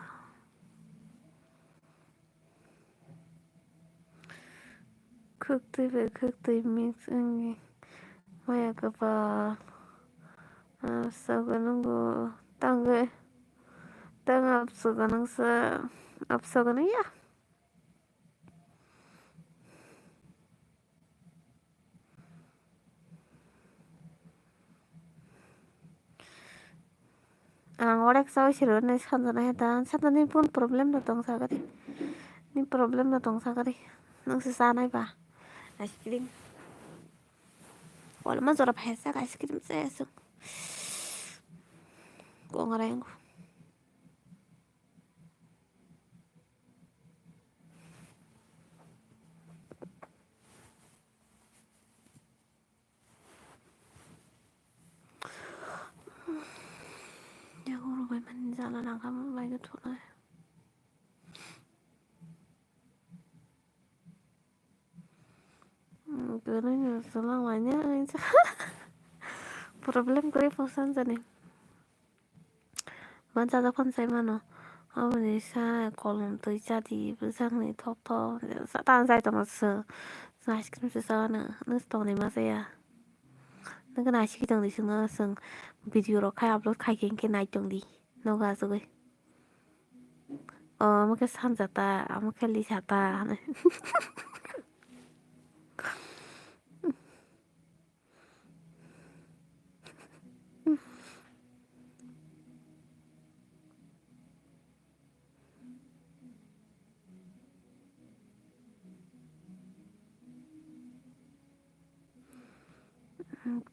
Khwktwi bai khwktwi mix wngwi maya kwpal. Abso gwnangw tangwi. Tang abso gwnangsa. Abso gwnangya. Ang orek chaui siro nai sanjana heta, sanjani phone problem no tong sagari, ni problem no tong sagari, nang se sanai ba ice cream, kolma jora phai sak ice cream se asuk, kongrai ang. Yago rwbaimani jala nangkha, bai khe thunai. Kwrwino swlang laina. Problem kwrwi phosan jani. Mansa dophano sai mano. Aboni sa kolom twi chadi bwsakni thok thok. Sa tang jai tongo chwng. Chwng ice cream se chawano. Nws tongni ma chaya. Nokhe naisiki tongdi chwngno chwng video rok khai upload khaikhe hinkhe naitongdi. Nogo achugwi. O omo khe sanjata, omo khe lisata.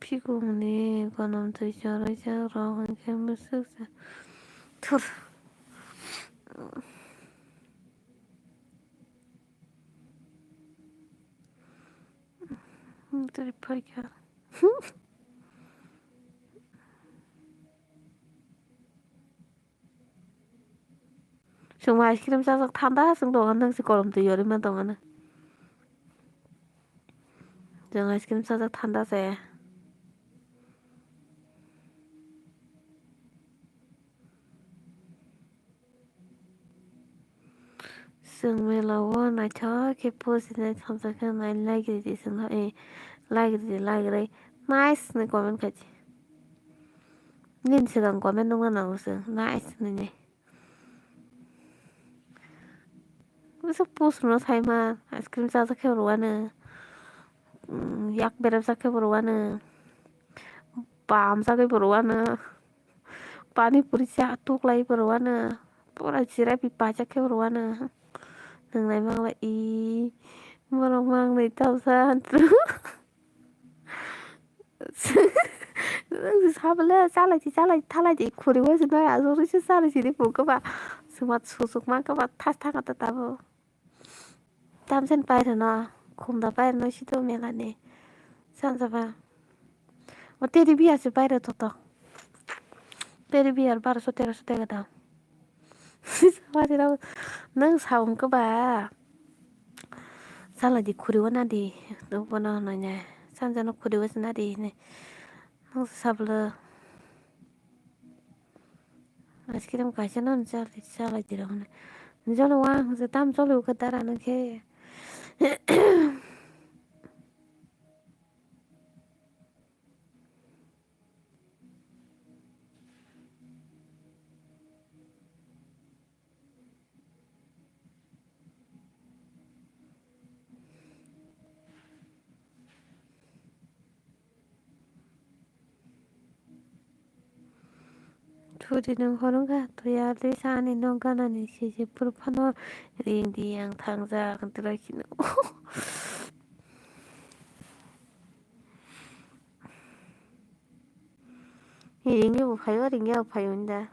Phikungni konom twi chorwi jak rok hinkhe bwswk se thur. Tei phaikha. Chwng ice cream chajak thanda chwng tongo, nwng se kolom twi yorwi ma tongo na. Chwng ice cream chajak thanda se. Chwng mela o naithok khe post hinwi thamsa khe nai like ridi chwngno, eh, like ridi, like rwi nice hinwi comment khaidi. Nini swkang comment nukna nango chwng nice hinwi. Bwswk post rwna saima ice cream chajak khe rwano, yak berajak khe rwano, bam jagwi rwano. Pani puri cha tuklai borok ano pura jirabi paijak khe borok ano. Nwngnai mangla i borok mangnai tamsa. Nwng sabole chalai di chalai di thalai di khuri o se nai aswk rwisa chalai sidi pungkha ba. Chwngma susuk mankha ba thas thangata tabuk. Tamsen pairwno khumda pairwno sito melani sanjaba. O teddy bear se pairw toto. Teddy bear barosho terosho tege dam. Nwng sa wngkha ba. Saladi khuriwo nadi. Bono hwnwi sanjano khuriwo se nadi hinwi. Nwng sablo. Ice cream kaisa no chalai, chalai di rok hwnwi. Jolo wang se tam jolo khe dara nang khe. Churi nwng horo wngkha, to ya tei sa ani nok ganani sijik phuru phano ring di ang thangjak, ang tei rw kheno. Ringya bo phaio, ringya bo phaio hinda.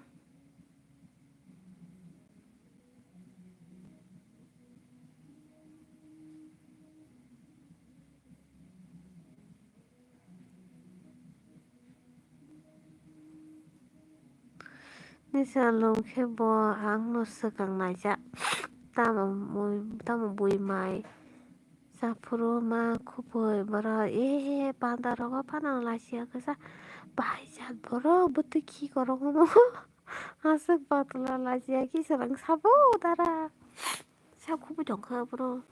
Nisa lom khe bo ang no swkang naijak. Tamo mui, tamo bui mai. Saphuru ma khupui borok, eh, panda rogo phano lachiya kisa. Bahai jat borok bwtwi khi korok omo. Aswk patla lachiya kisa rang sabo dara. Sa khupui tongkha borok.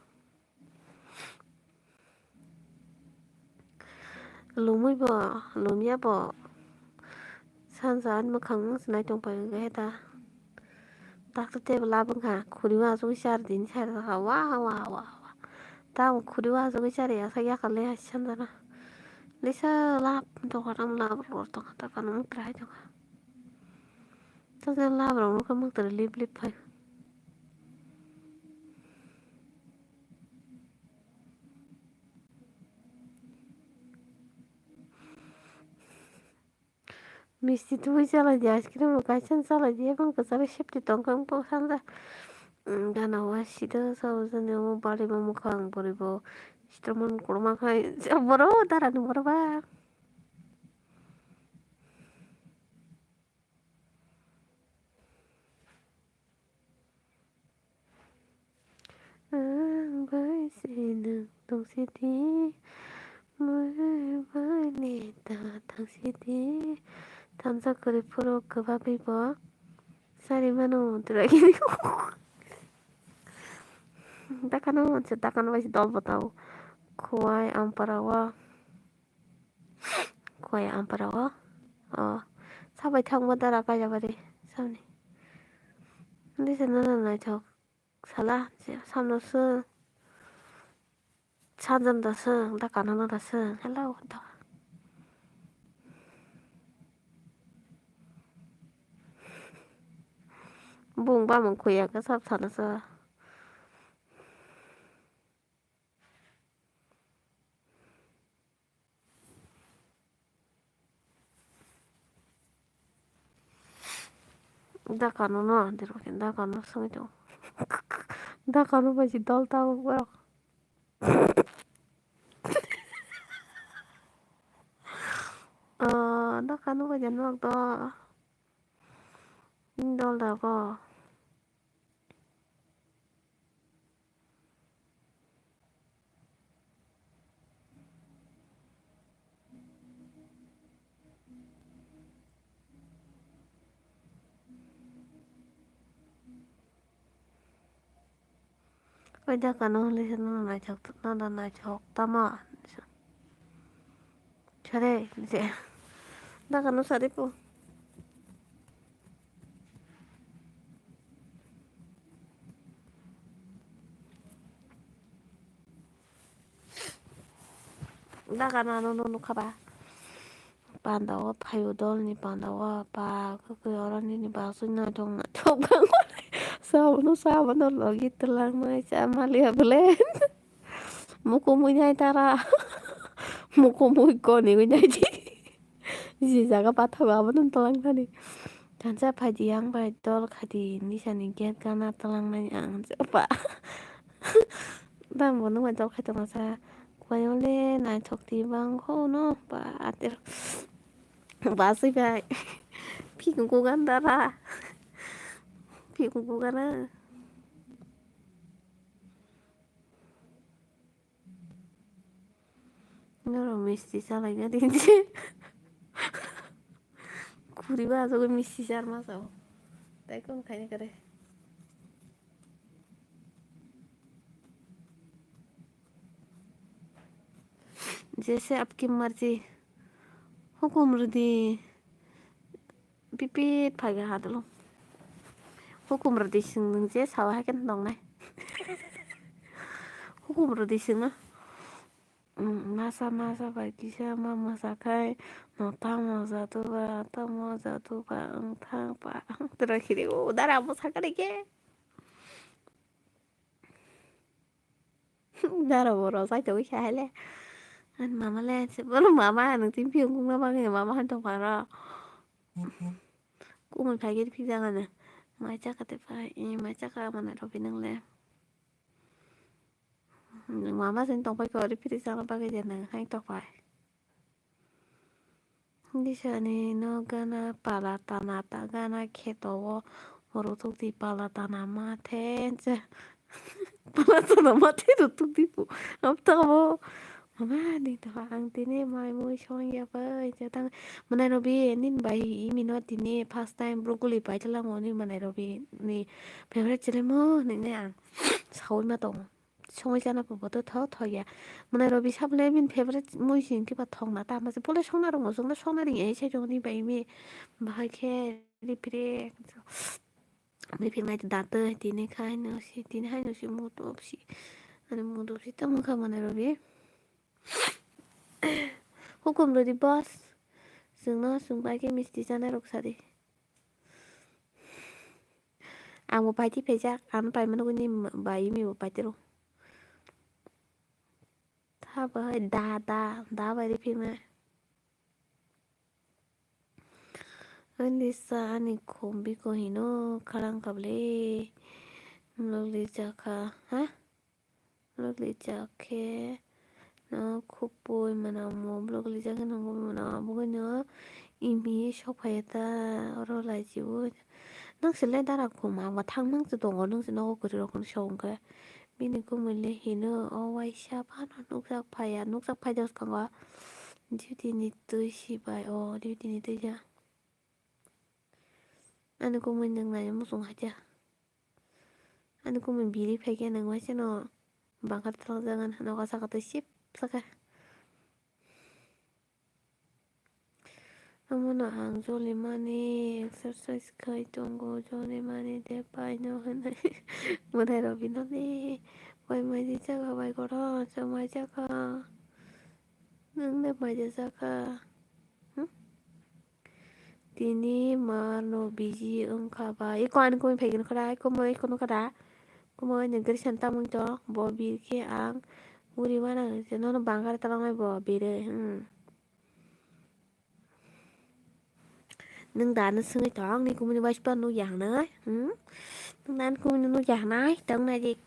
Lumui bo, lumya bo. Sanja ani mwkhang se nai tongpai wngkha he ta. Doctor tei bo lab wngkha, khuri o achugui chari din chari wah, wah, wah, wah. Tamo khuri o achugui chari ya, sak yakal le hai sanjana. Lisa lab tongkha, tamo lab rok tongkha, ta kano mwkra hai tongkha. Tamo lab rok nukha mwkra lip lip phai. Misti tubui chalai di, ice cream bo kaisa chalai di, ebong kwcharo safety tongkha, wng bo sanja. Gana o sida sabo jani omo bari bo mwkhang bwrwi bo sitromani kotorma khai, borok darani borok ba. Ang bai se nwng tong sidi, mui bai ni ta thang sidi. Thansa kwrwi phuru kwbagwi bo sari mano twragini. Dakano se dakano bai se dol bo tao. Khowai ampara o. Khowai ampara o. O. Sabai thangma dara kaijabari. Samni. Disa nana naithok. Sala, samno sung. Sanjam da sung, da kano no da sung. Hello, da. Bung bamung khuya ka sab sana sa. Dakano no, dero khe dakano songwi tongo. Dakano bai si dol tabuk borok. Ah, dakano bai si nok do. Dol da bo. Oi dakano hwnwi se nono naithok, nono naithok tamo. Sare, je. Dakano sari po. Dakano ano no nukha ba. Panda o phaio dolni panda o ba kwkwi oro nini bagwi naithok naithok bangmani. Sabono sabono logi twlangmani cha maliya bwle. Mukumui nai tara. Mukumui koni ui nai di. Je jaga patha ba abono twlang thani. Thansa phaidi ang bai dol khadi nisani gate gana twlangnani ang japa. Tamo nungbai dol khai tongmasa. Kwbaiole naithok di bang kho no ba ater. Basui bai. Phikung kugan dara. Phikung kugana. Norok misti salaina din je. Khuri ba asogwi misti charma sao. Tai kunu khaina kwrwi. Jese apki marji. Hukum rwdi. Pipit phaiga hadolo. Hukum rwdi, swngnung je sawa hai khe tongnai. Hukum rwdi swngno. Mm, masa masa bai kisa ma masa khai no tamo jatuba, tamo jatuba, ang thang pa, ang tura khiri, o dara mo sakari ke. Dara boro sai to kisa hele. An mama le se boro mama nang tin piung kung na bang mama han tong paro. Kumui phai giri phik jang ane. Mai chaka te phai, i mai chaka mana robi nang le. Mama sini tongpai kori phiri sana bagwi je nang hai tokpai. Disani no gana pala tana ta gana kheto o rutuk di pala tana ma the je. Pala tana ma the rutuk di pu. Am ta bo. Mama ni to ang tini mai mui song ya pai je tang. Manai robi nin bai imi no tini first time broccoli pai tala mo ni manai robi ni favorite chile mo ni ne ang. Sawi ma tong. Songwi chana phubo to tho tho ya. Mwnai robi sabole bini favorite mui sing kiba thok na ta mase bole songna rwngo songna songna ring ei sai jongni bai mi bahai khe ripre ripre mai da to tini khai no si tini hai no si mutu si ani mutu si tamo kha mwnai robi hukum rodi boss sungno sung bai khe misti chana rok sadi. Ang bo paiti phaijak, ang paimani nugui ni bai mi bo paitiro. Tha bai da, da, da bai ri phima. Ani sa ani khumbi ko hino kharang kable. Nugli jakha, ha? Nugli jakhe. No khupui mana mo nugli jakhe nungo mana abo no imi sok phai ta oro lai jibo. Nang se le dara khum ang ba thang nang se tongo nang se nogo kwrwi rok no song khe. Bini kumui le hino o waisa phano nukjak phaiya nukjak phai da swkango. Duty ni twi si bai o duty ni twi ja. Ani kumui nang nai muchung haja. Ani kumui biri phai khe nang waisa no bangkar thalak jagan nogo saka twi sip saka. Omono ang jolimani exercise khai tongo, jolimani de paino hinwi mwtai rok bino de bai mai di jaga bai goro chwng mai jaga nwng de mai di jaga. Hmm? Tini mar no busy wngkha ba eko ani kumui phaikhe nukha da eko mo eko nukha da eko mo ani gari santa mui to bo bir khe ang uri mana nono bangkar talangmai bo bire. Hmm. Nwng da no swngwi tong ni kumui ni waisa phano nukya hwnwi. Hmm? Nwng da ni kumui no nukya hwnwi tong nai dik.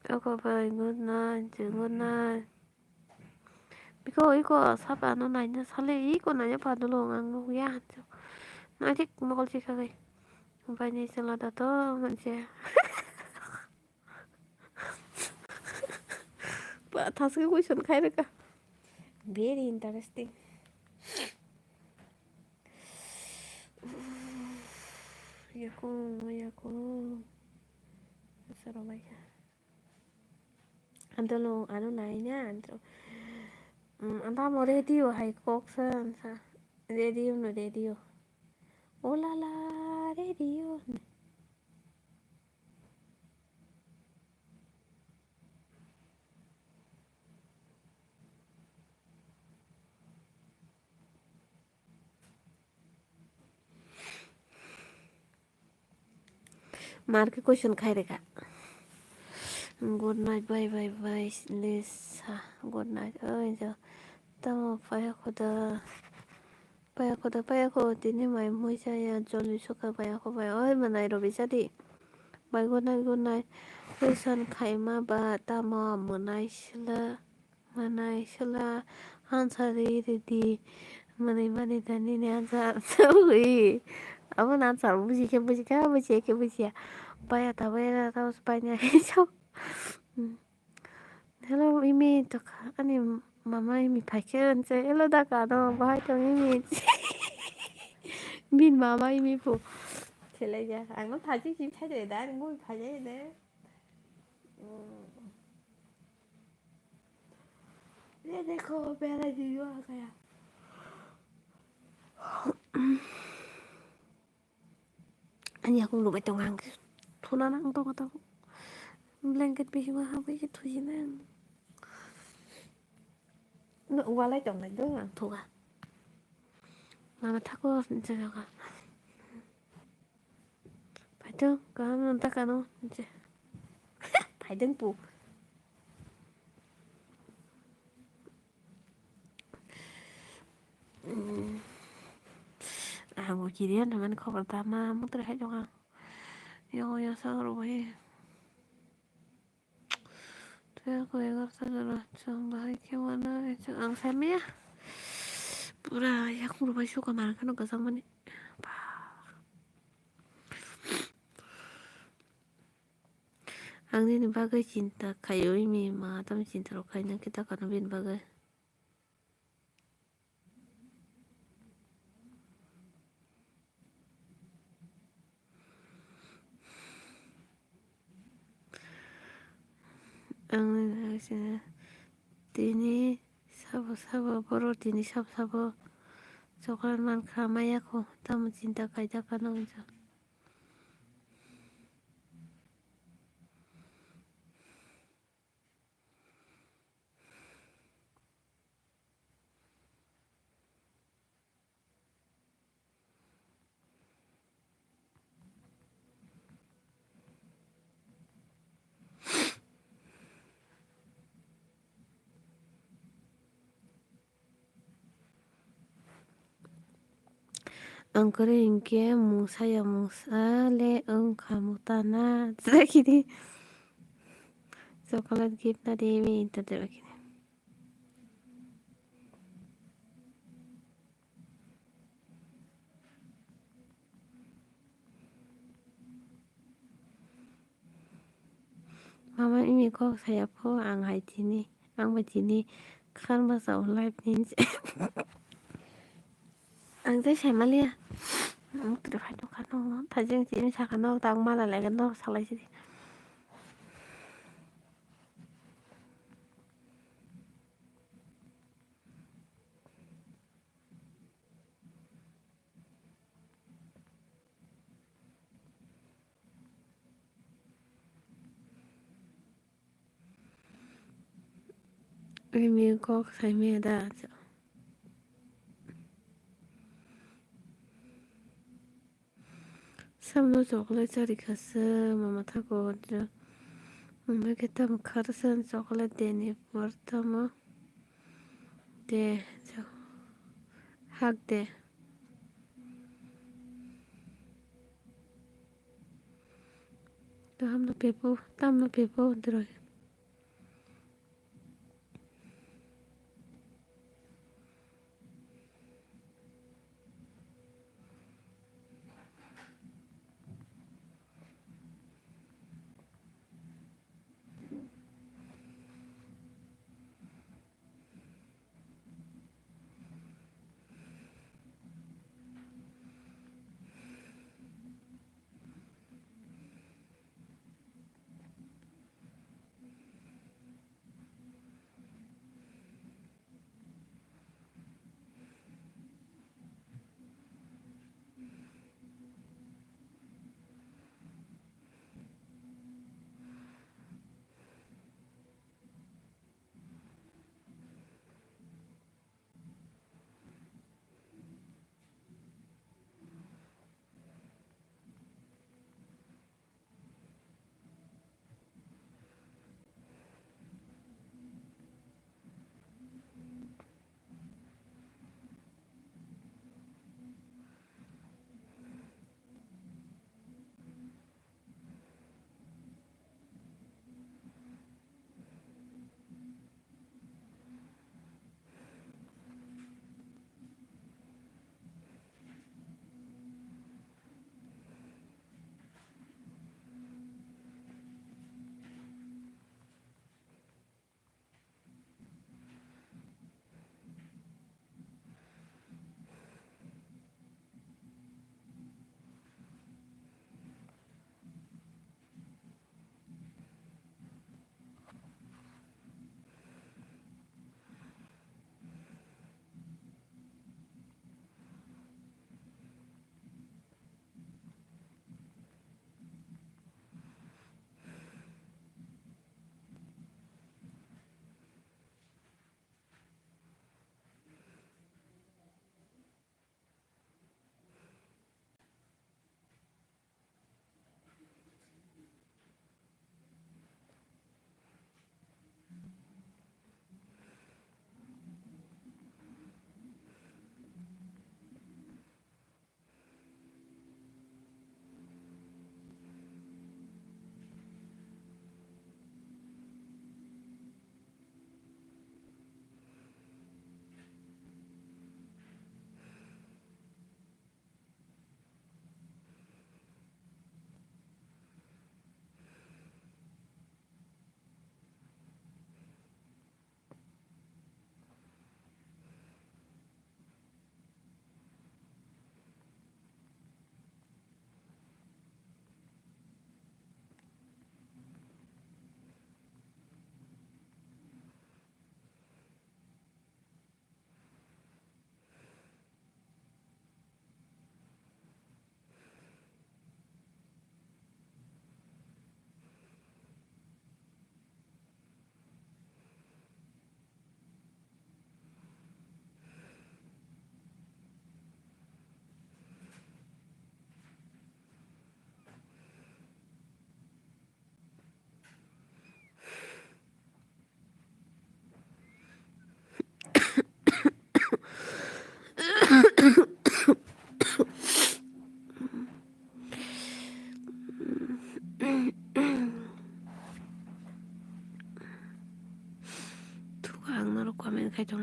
Oko bai good night, good night. Biko iko sapa no naina sale iko naina padulung ang nukya hancho. Naitik mokol chikha gai. Bai ni sela da to manche. Ba thaske question khai rwkha. Very interesting. Yako, yako. Soro bai. Antolo ano nai na anto. Mm, anta mo radio hai kok sa ansa. Radio no radio. Oh la la radio. Mar khe question khai rwkha. Good night, bye bye bye, Lisa. Good night. Oi jo. Tamo paya khuda. Paya khuda, paya khu tini mai mui chaya joli sukha paya khu bai. Oi manai robi chadi. Bai good night, good night. Question khaima ba tamo mwnai sila. Manai sila answer ri ridi. Manai manai da nini answer. Ui. Abo answer buji khe buji kha, buji khe buji ya. Paya ta, paya ta, paya ta. Hello, imi to kha, ani mama imi phaikhe, nse, hello, da kano, bahai tong imi. Bin mama imi pu. Selai ja, ang no phaji ki phai de, da, ang mo phai de. Ye dekho, bela ji yo kaya. Ani yakung lubai tong ang. Thuna nang tong tong. Blanket bisingo habwi se thuji nang. No, walai tong nai do ang thuga. Mama thako jaga. Phaidung, kaham no da kano. Phaidung pu. Ang bo kiriya naman khobor da ma mutre hai jong ang. Yo yo sa ro bai. Tei ko egar ta jora chwng bahai khe wana chwng ang sai maya. Pura yakung rwbai suka manang kheno kwchangmani. Ang nini bagwi chinta khaio, imi ma tamo chinta rok khaina khe ta kano bini bagwi. Ang tini sabo sabo borok tini sabo sabo chocolate mankha maya kho tamo chinta khaida kano hwnjak. Ang kwrwi hinkhe mungsa ya mungsa le wngkha mutana. Chwraikhe di chocolate gift na di mi internet bai khe. Mama ini kok saya pho ang hai tini, ang bai tini khan basa o live ni. Ang tei sai maliya. Ang tiri phai tong kha no, thajeng tini saka no, tang mala lai no salai sidi. Imi kok saimaya da. Samno chocolate chari khaswk mama thako hwnjak. Hwnba khe tamo kharsa chocolate deni por tamo de hak de. Tamno pepo, tamno pepo hwnwi rw.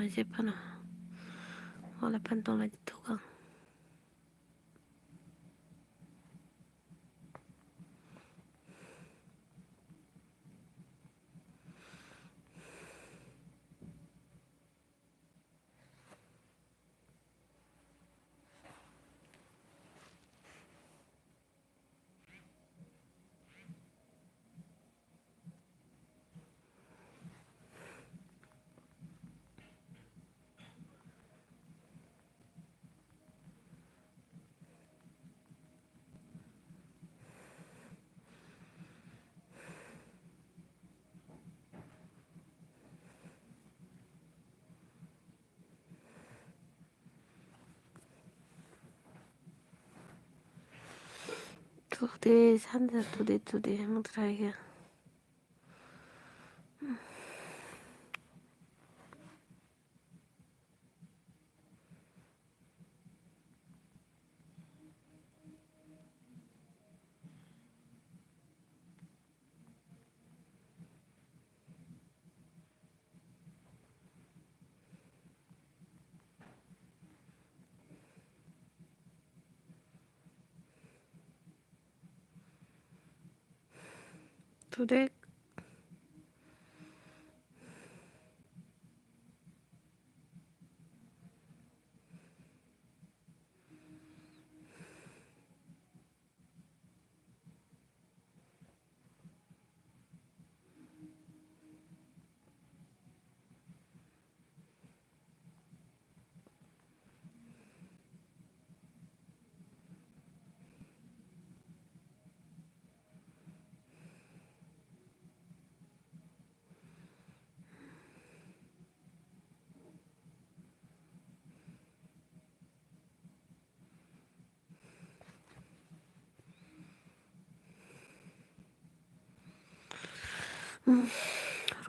je phano. Wala phan tonglai thukang. Today, Sunday, today, today, ang try ya. Today.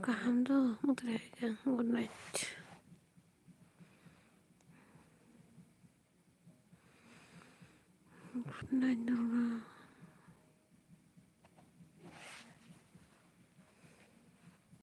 Kaham do, good night. Good night.